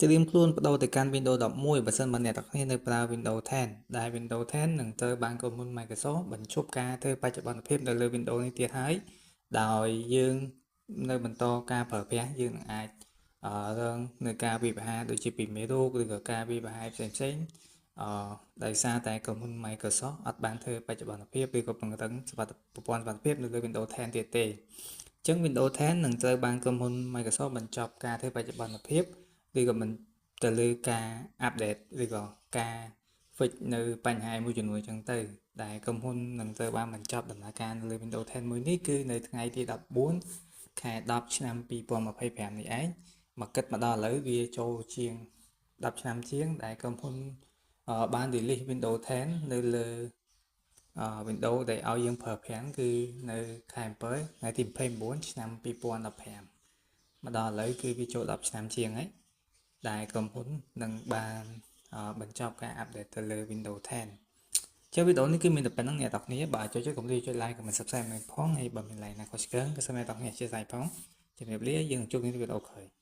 ត្រៀមខ្លួនប្ដូរទៅកាន់ Windows 11បើសិនបើអ្នកទាំងគ្នានៅប្រើ Windows 10ដែល Windows 10នឹងត្រូវបានក្រុមហ៊ុន Microsoft បញ្ឈប់ការធ្វើបច្ចុប្បន្នភាពនៅលើ Windows នេះទៀតហើយដោយយើងនៅបន្តការប្រើប្រាស់យើងនឹងអាចរងនៅការវិវហាដូចជាពីមេរោគឬក៏ការវិវហាផ្សេងផ្សេងអឺដោយសារតែក្រុមហ៊ុន Microsoft អត់បានធ្វើបច្ចុប្បន្នភាពឬក៏ពង្រឹងសុវត្ថិប្រព័ន្ធសុវត្ថិភាពនៅលើ Windows 10ទៀតទេអញ្ចឹង Windows 10នឹងត្រូវបានក្រុមហ៊ុន Microsoft បញ្ចប់ការធ្វើបច្ចុប្បន្នភាពឬក៏មិនទៅលើការ update ឬក៏ការ fix នៅបញ្ហាមួយចំនួនចឹងទៅដែលក្រុមហ៊ុននឹងត្រូវបានបញ្ចប់ដំណើរការនៅលើ Windows 10មួយនេះគឺនៅថ្ងៃទី14ខែ10ឆ្នាំ2025នេះឯងមកគិតមកដល់ឥឡូវវាចូលជាង10ឆ្នាំជាងដែលក្រុមហ៊ុនបាន release Windows 10នៅលើ Windows ដែលឲ្យយើងប្រើប្រាស់គឺនៅខែ7ថ្ងៃទី29ឆ្នាំ2015មកដល់ឥឡូវគឺវាចូល10ឆ្នាំជាងហើយដែលក្រុមហ៊ុននឹងបានបញ្ចប់ការ update ទៅលើ Windows 10ជាវីដេអូនេះគឺមានតែប៉ុណ្ណឹងអ្នកទាំងគ្នាបើចូលចិត្តកុំភ្លេចចុច like comment subscribe នៅផងហើយបើមាន like ណាខុសឆ្គងក៏សូមអ្នកទាំងគ្នាអធ្យាស្រ័យផងជំរាបលាយើងនឹងជួបគ្នានៅវីដេអូក្រោយ។